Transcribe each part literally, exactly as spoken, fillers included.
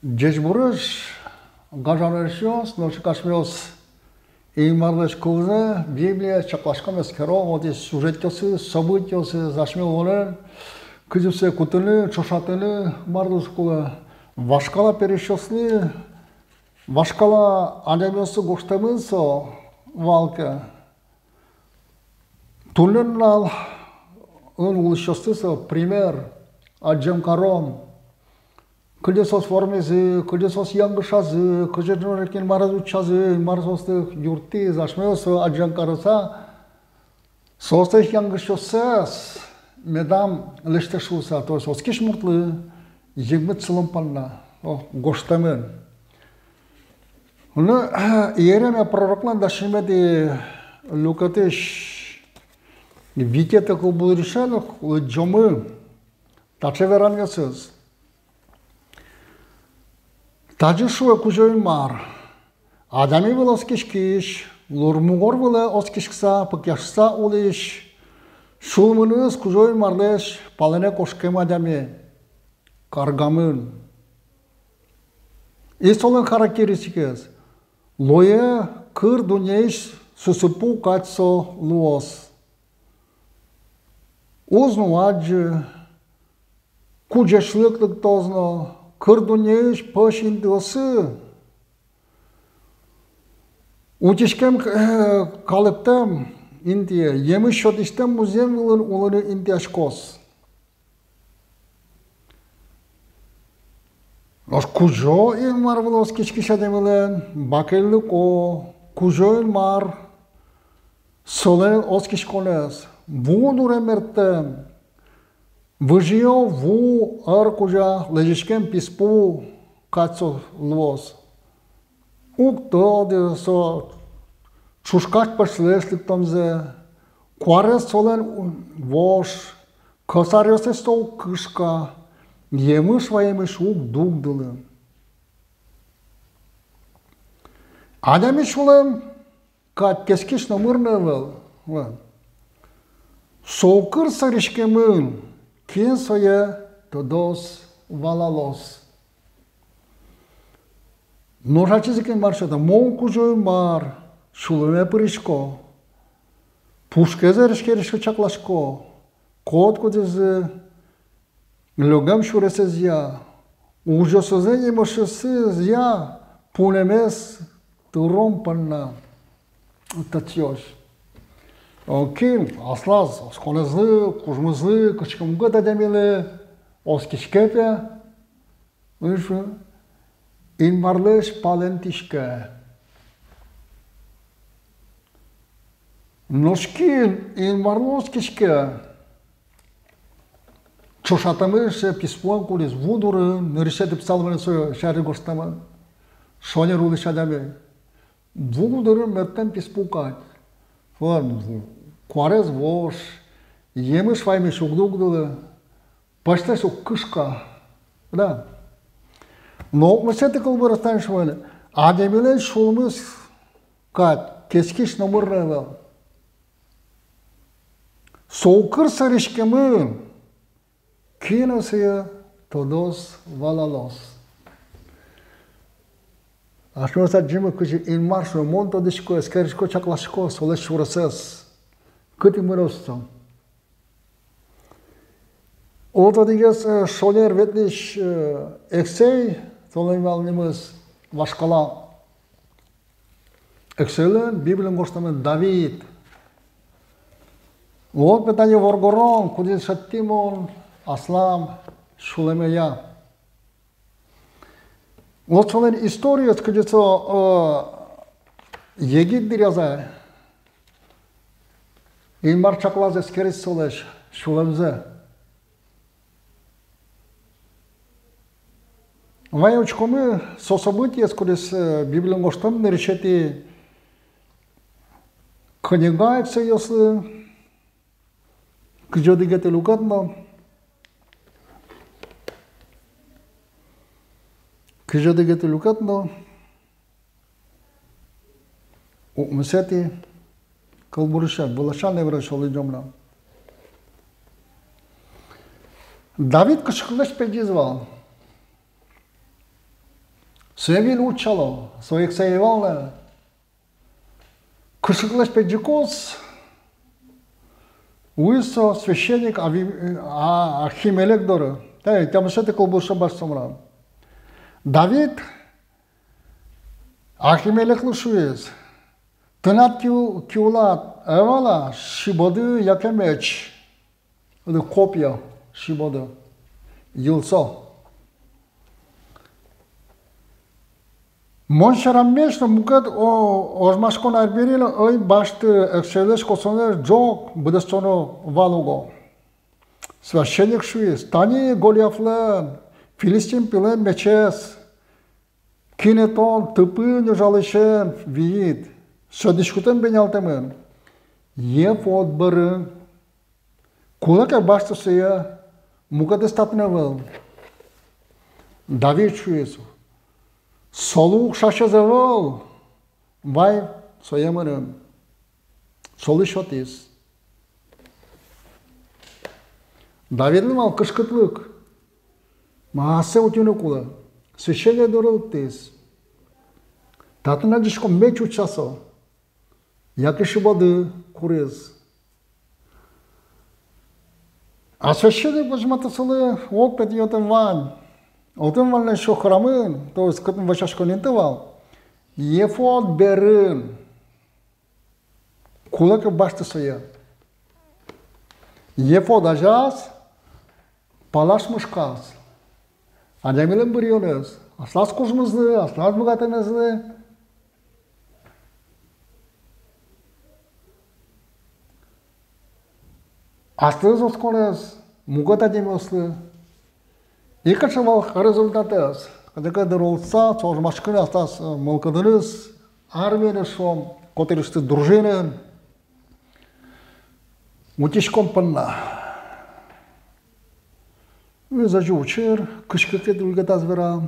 Ӟечбуресь, гажано эшъёс, нош ик асьмеос Инмарлэсь кылзэ, Библиез чакласьком, эскером, отысь сюжетъёсыз, событиосыз, асьме улонын кызьы сое кутыны, ӵошатыны, мар луыны кулэ. Вашкала пересьёслы, вашкала адямиослы гожтэмын со вал ке. Туннэ нуналын улӥсьёслы со пример, адӟем карон, кызьы соос вормизы, кызьы соос янгышазы, кызьы нош ик Инмарез утчазы, Инмар соослы юрттӥз, асьмеос со адӟем карыса, соослэсь янгышъёссэс медам лэсьтэ шуыса, то есть оскись муртлы йыгмыт сылон понна, о, гожтэмын. Ну, Иеремия пророклэн дас сизьыметӥ люкетысь витетӥ кылбурысен лыдӟомы таӵе веранъёсыз. Тазьы шуэ Кузё-Инмар: адями вылэ оскиськись, лур-мугор вылэ оскиськыса, пыкъяськыса улӥсь, сюлмыныз Кузё-Инмарлэсь палэнэ кошкем адями каргамын. И солэн характеристикаез: луэ кыр дуннеысь сусыпу кадь со луоз. Уз но адӟы, кудӟечлык лыктоз но, кыр дуннеысь пӧсь интыосы утиськем, э, калыктэм интые, емыш сётӥсьтэм музъем вылын улыны интыяськоз. Нош Кузё-Инмар вылэ оскиськись адямилэн бакель лыко, Кузё-Инмар солэн оскиськонэз, ву дуре мерттэм, выжыё ву ӧр кузя лэзиськем писпу кадь со луоз. Уг тоды со ӵушкась пӧсьлэсь лыктэмзэ, куарез солэн вож, кӧсаръёсыз со уг кышка, емыш ваемысь уг дугдылы. Адями сюлэм кадь кескич номыр но ӧвӧл. Со укыр сӧриськемын, кин сое тодоз, валалоз. Нош ачиз ик Инмар сётэ: мон Кузё-Инмар, сюлэме пырисько, пушкез эскерисько, чакласько, котькудӥзлы лёгем сюресэзъя, ужъёсызлы емышсэзъя пунэмез тыром понна татчыозь. О, кин аслаз осконэзлы, кужмызлы, кыӵе ке мукет адямилы оскиське, пе, Инмарлэсь палэнтӥське. Нош кин Инмарлы оскиське, ӵошатэмын сыӵе писпуэн, кудӥз ву дурын, нырысетӥ псаломын со сярысь гожтэмын, шонер улӥсь адями ву дурын мерттэм писпу кадь. Вон, куарез вож, емыш ваемысь уг дугдылы, пӧсьлэсь уг кышка. Да. Но укмысэтӥ кылбурысен шуэ: адямилэн сюлмыз кадь кескич номыр но ӧвӧл. Со укыр сӧриськемын, кин сое тодоз, валалоз. Асьмеос адӟимы, кызьы Инмар шуэ: мон тодӥсько, эскерисько, чакласько солэсь сюресэз, кытӥ мыноз со. О, одӥгез, э, шонер ветлӥсь, э, эксэй, солэн вал нимыз вашкала эксэйлэн, Библиын гожтэмын, Давид. Вот, пе, тани воргорон, кудӥз шедьтӥ мон аслам сюлэмея. Вот солэн историез, кызьы со, э, егит дыръязэ Инмар чаклаз, эскериз солэсь сюлэмзэ. Вай учкомы со событиез, кудӥз, э, Библиын гожтэмын нырысетӥ книга Эксэйёслэн, кызь одӥгетӥ люкет но, кызь одӥгетӥ люкет но, укмысэтӥ кылбурысен, вылысен эврен со лыдӟом на. Давид кышкытлэсь пегӟиз вал. Сое выль утчало, со ик сое вал на. Кышкытлэсь пегӟыкуз вуиз со священник Ави-, а, Ахимелек доры. Э, тямысэтӥ кылбурысь басьтом на. Давид Ахимелеклы шуиз: «Тынад киу-, киулад ӧвӧл-а сибоды яке меч?» Или копья, сибоды, йылсо. «Мон сьӧрам меч но мукет о-, ожмаськон арбери но ӧй басьты, эксэйлэсь косонэз ӝог быдэстоно вал уго». Священник шуиз: «Тани Голиафлэн, филистим пилэн мечез, кинэ тон тыпын ужалысен виид, со дӥськутэн бинялтэмын ефод бӧрын. Кулэ ке, басьты сое, мукетыз татын ӧвӧл». Давид шуиз: «Солы укшасез ӧвӧл, вай сое мыным». Солы сётӥз. Давидлы вал кышкытлык, ма, ассэ утьыны кулэ. Священник доры лыктӥз. Татын адӟиськом, меч утча со яке сибоды куриз. А священник возьматэ солы: «Вот, пе, тӥ отын вань, отын вань на ещё храмын, то есть кытын вӧсяськон инты вал, ефод бӧрын. Кулэ ке, басьты сое». Ефод азяз палаш мышказ. Адямилэн быръёнэз аслаз кужмызлы, аслаз быгатонэзлы. Аслыз осконэз мукет адямиослы. И кыӵе вал результатэз? Кыӵе ке дыр улса, со ожмаськыны аслаз, э, мылкыдыныз, армиеныз, шуом, котырысьтыз дружинаен утиськон понна. Визь озьы учыр, кышкытлык люкетаз вера.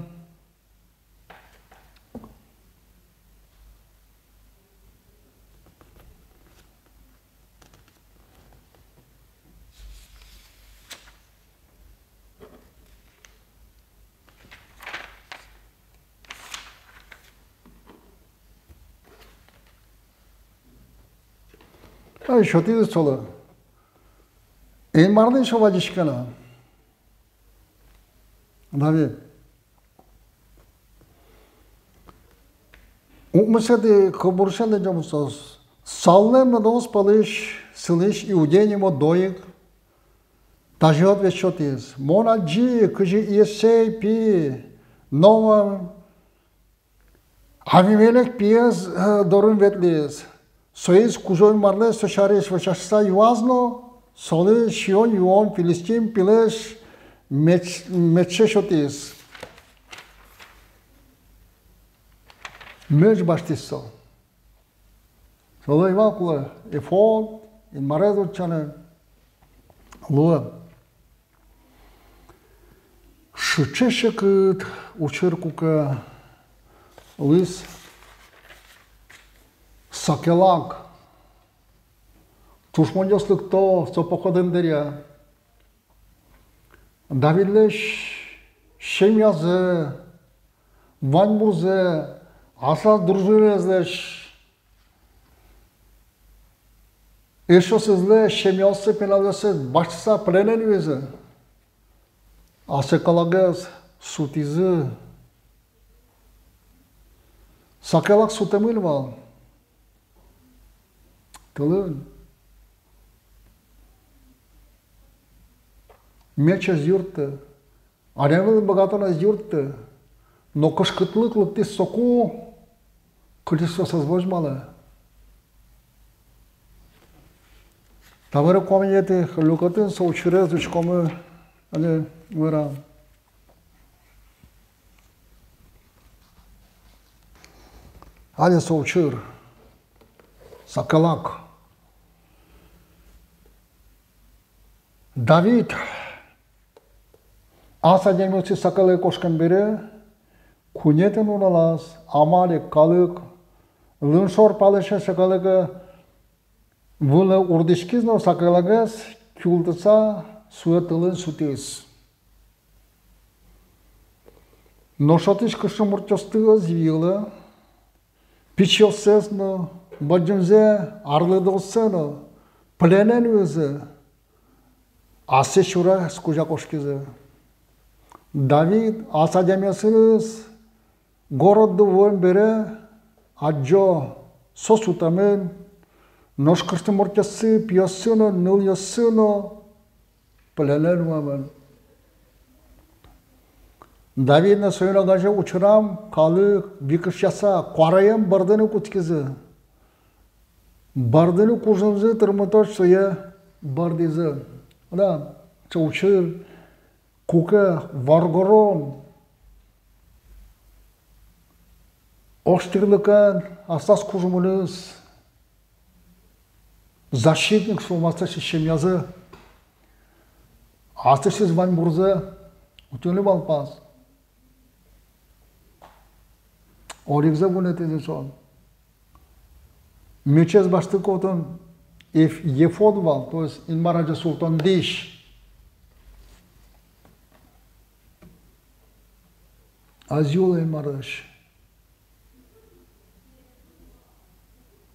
Ай, сётӥзы солы. Инмарлы ещё вазиське на. Давид. Укмысэтӥ кылбурысен лыдӟом соос. Сауллэн мӧдос пӧлысь сылӥсь иудей нимо Доик тазьы ответ сётӥз: «Мон адӟи, кызьы Иессей пи Новам Авимелек пиез, э, дорын ветлӥз. Соиз Кузё-Инмарлэсь со сярысь вӧсяськыса юаз но, солы сиён-юон филистим пилэсь меч-, мечсэ сётӥз». Меч басьтӥз со. Солы ӧй вал кулэ ефод, Инмарез утчаны. Луэ. Сыӵе секыт учыр куке луиз Сакелаг. Тушмонъёс лыкто со походын дыръя. Давидлэсь семьязэ, ваньбурзэ, аслаз дружинаезлэсь эшъёсызлэсь семьяоссэ, пиналъёссэ басьтыса пленэ нуизы. А Сакелагез сутӥзы. Сакелаг сутэмын вал тылын. Меч ӧз юртты, адямилэн быгатонэз ӧз юртты, но кышкытлык лыктӥз соку, кытысь соос ӧз возьмалэ. Табере куамынэтӥ люкетын со учырез учкомы али, вера. Али со учыр, Сакелаг. Давид ас адямиосыз Сакелаге кошкем бере, куинетӥ нуналаз Амалек калык лымшор палэсен Сакелаг вылэ урдӥськиз но Сакелагез киултыса сое тылын сутӥз. Нош отысь кышномуртъёсты ӧз виылэ, пичиоссэс но, бадӟымзэ, арлыдооссэ но пленэ нуизы, ассэ сюрес кузя кошкизы. Давид ас адямиосыныз городды вуэм бере адӟо: со сутэмын, нош кышномуртъёссы, пиоссы но, нылъёссы но пленэ нуэмын. Давид но соин огазе учырам калык викышъяса, куараен бӧрдыны кутскизы. Бӧрдыны кужымзы тырмытозь сое бӧрдӥзы. Да, со учыр, куке воргорон озьы тӥрлыкен аслаз кужымыныз защитник, шуом, аслэсьтыз семьязэ, аслэсьтыз ваньбурзэ утёнлы малпаз. Одӥгзэ вунэтӥз со. Мечез басьтыку отын еф-, ефод вал, то есть Инмар азе султон дӥсь. Азьвыл Инмарысь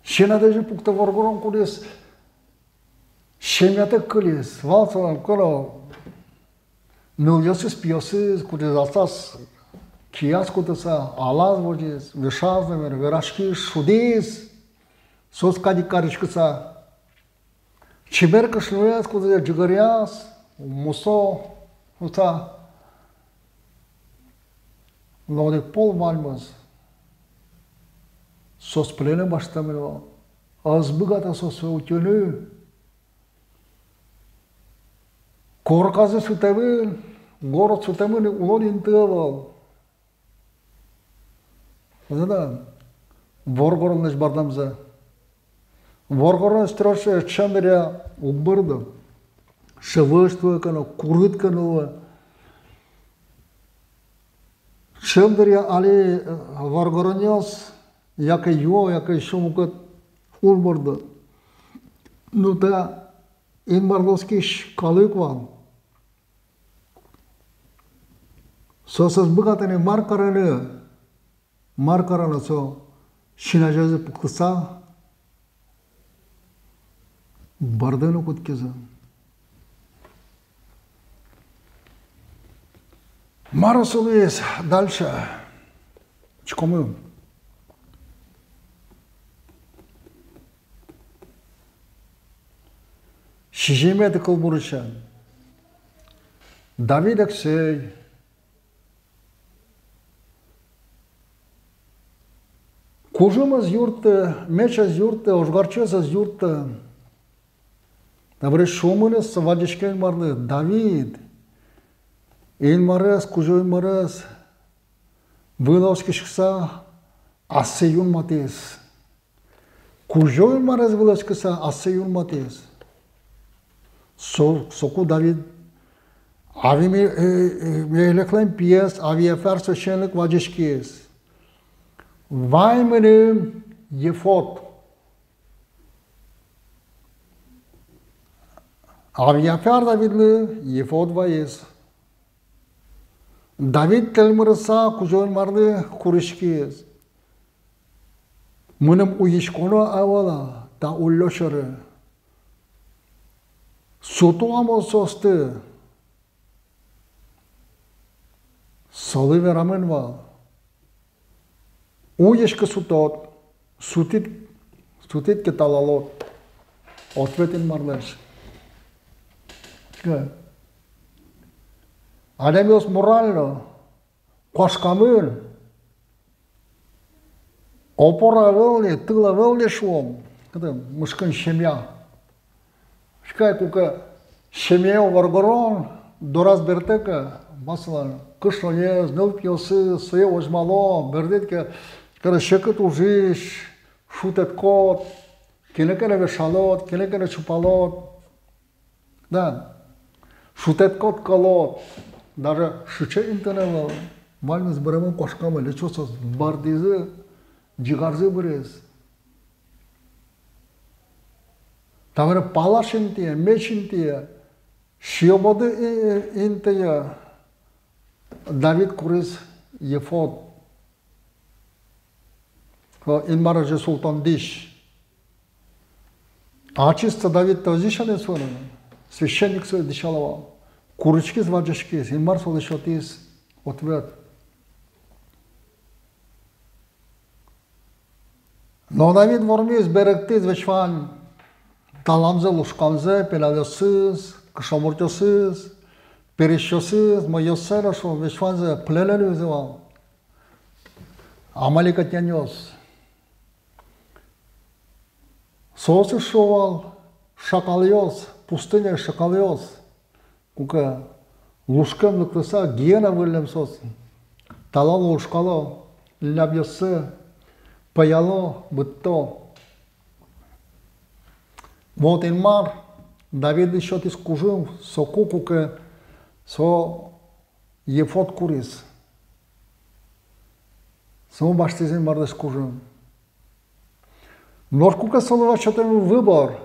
син адями пуктэ воргорон, кудӥз семьятэк кылиз, вал солэн, кыло, нылъёсыз, пиосыз, кудӥз аслаз кияз кутыса, алаз возиз, вешаз номыр, вераськиз, шудӥз, соос кадь ик кариськыса. Чебер кышноез, кудӥзэ ӟыгыръяз, мусо, уса, но одӥг пол ваньмыз соос пленэ басьтэмын вал. Ӧз быгатэ соос сое утёны. Корказы сутэмын, город сутэмын, улон инты ӧвӧл. Озьы ик воргоронлэсь бӧрдэмзэ. Воргоронэз трос ӵем дыръя уг бӧрды. Шӧвоесь луэ ке но, курыт ке но луэ. Ӵем дыръя али, э, воргоронъёс яке юо, яке ещё мукет уж бӧрдо. Ну, та Инмарлы оскись калык вал. Соос ӧз быгатэ ни мар карыны, мар карыны, со син азязы пуктыса, бӧрдыны кутскизы. Мар со луиз дальше? Учкомы. Сизьыметӥ кылбурысен. Давид эксэй. Кужым ӧз юртты, меч ӧз юртты, ожгарчиос ӧз юртты. Табере сюлмыныз со вазиське Инмарлы. Давид Инмарез, Кузё-Инмарез вылэ оскиськыса, ассэ юнматӥз. Кузё-Инмарез вылэ оскиса, ассэ юнматӥз. Со, соку Давид Авиме-, э, э, Мелеклэн пиез Авиафар священник вазиськиз: «Вай мыным ефод». Авиафар Давидлы ефод вайиз. Давид тэльмырыса Кузё-Инмарлы куриськиз: «Мыным уйиськоно ӧвӧл-а та уллё сьӧры? Суто-а мон соосты?» Солы верамын вал: «Уйиськы, сутод, сутӥд, сутӥд ке, талалод». Ответ Инмарлэсь. Адямиос морально куашкамын, опора ӧвӧл ни, тыл ӧвӧл ни, шуом, кытын мышкын семья. Шкай куке семьяе воргорон дораз бертэ ке, масалан, кышноез, нылпиосыз, сое возьмало, бертӥд ке, кыӵе секыт ужысь, шутэтскод, кинэ ке но вешалод, кинэ ке но чупалод. Да. Шутэтскод, кӧлод. Даже сыӵе интыын ӧвӧл. Ваньмыз быремын куашкамын, личосос бӧрдӥзы, ӟигарзы быриз. Табере палаш интые, меч интые, сиёбоды и-, и-, интые Давид куриз ефод. О, Инмар озьы султон дӥсь. Ачиз со Давид ӧз дӥсяны сое, священник сое дӥсяло вал. Куриськиз, вазиськиз, Инмар солы сётӥз ответ. Но Давид вормиз, берыктӥз весь вань таланзэ, лушкамзэ, пиналъёсыз, кышномуртъёсыз, пересьёсыз, мӧйыосыз, шуом, весь ваньзэ, пленэ луизы вал амаликитянъёс. Соосыз, шуо вал, шакалъёс, пустыняысь шакалъёс. Куке лушкем лыктыса, гиена выллем соос талало, лушкало, лябъёссэ пӧяло, быдто. Вот Инмар Давидлы сётӥз кужым соку, куке со ефод куриз. Со басьтӥз Инмарлэсь кужым. Нош куке солы вал сётэмын выбор,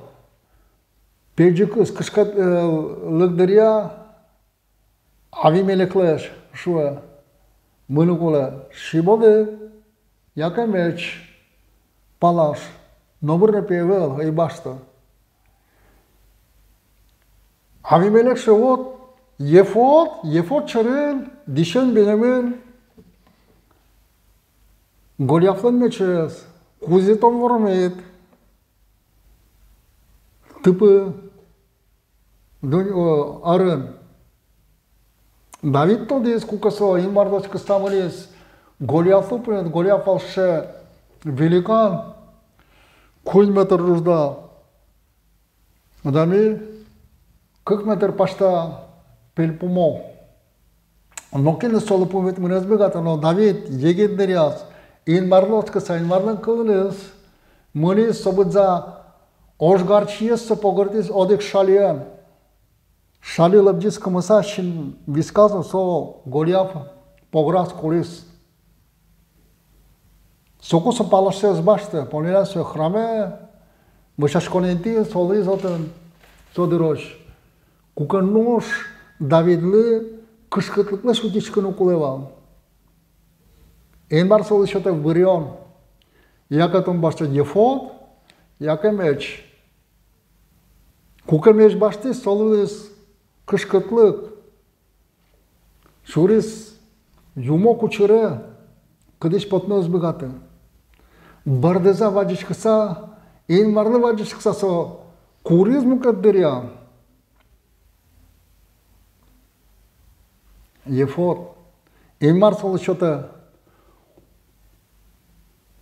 пегӟыкуз, кышкыт, э, лык дыръя Авимелеклэсь шуэ: мыны кулэ, сибоды, яке меч, палаш, номыр но пе ӧвӧл, ӧй басьто. Авимелек шуэ: вот ефод, ефод сьӧрын дӥсен бинемын Голиафлэн мечез, кудзэ тон вормид тыпы дунь-, о, арын. Давид тодӥз, куке со Инмарлэсь кыса мынӥз Голиафлы пумит, Голиаф вал сыӵе великан, куинь метр ӝужда адями, кык метр пасьта пельпумо. Нокин но солы пумит мыныны ӧз быгаты, но Давид егит дыръяз Инмарлэсь кыса, Инмарлэн кылыныз мынӥз, со быдӟа ожгарчиез со погыртӥз одӥг шалиен. Шали лобӟиз кымыса, син висказ но со Голиаф пограз, кулӥз. Соку со палашсэ ӧз басьты, понӥллям сое храме, вӧсяськон интые, со луиз отын со дырозь. Куке нош Давидлы кышкытлыклэсь утиськыны кулэ вал. Инмар солы сётэ выборъён: яке тон басьтод ефод, яке меч. Куке меч басьтӥз, со луиз кышкытлык. Сюриз юмок учыре, кытысь потыны ӧз быгаты. Бӧрдыса, вазиськыса, Инмарлы вазиськыса со куриз мукет дыръя ефод. Инмар солы сётэ: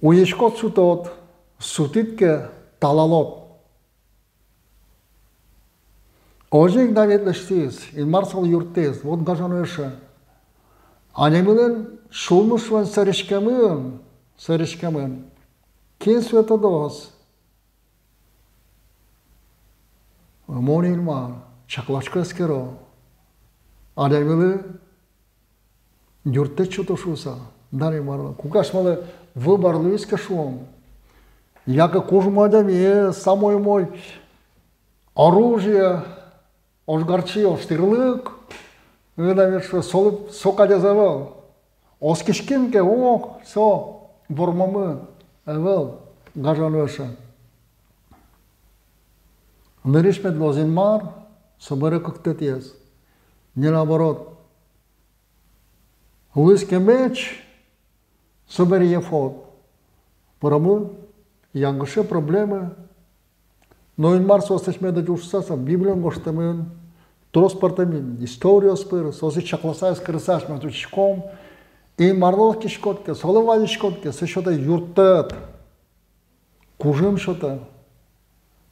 уйиськод, сутод, сутӥд ке, талалод. Озьы ик Давид лэсьтӥз, Инмар солы юрттӥз. Вот, гажано эше, адямилэн сюлмыз шуом сӧриськемын, сӧриськемын. Кин сое тодоз? Мон, Инмар, чакласько, эскеро. Адямилы юрттэт сёто шуыса, дан Инмарлы. Куке асьмелы выбор луиз ке, шуом, яке кужмо адямиез, самой умой оружие, ожгарчи, ожтӥрлык, ӧвӧл, шуэ, солы со кадез ӧвӧл. Оскиським ке, о, со вормомы, ӧвӧл, гажано эше. Нырысь мед луоз Инмар, собере кыктэтӥез. Не наоборот. Луиз ке меч, собере ефод. Пыромы янгыше, проблемае. Но Инмар соослэсь медаз ӝутскы. Библиын гожтэмын, трос пӧртэм историос пыр, соосты чакласа, эскерыса, асьмеос учкиськом. Инмарлы оскиськод ке, солы вазиськод ке, со сётэ юрттэт, кужым сётэ,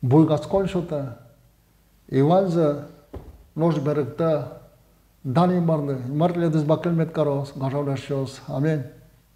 буйгатскон сётэ, и ваньзэ нош берыктэ. Дан Инмарлы. Инмар тӥледыз бакель мед кароз, гажано эшъёс. Аминь.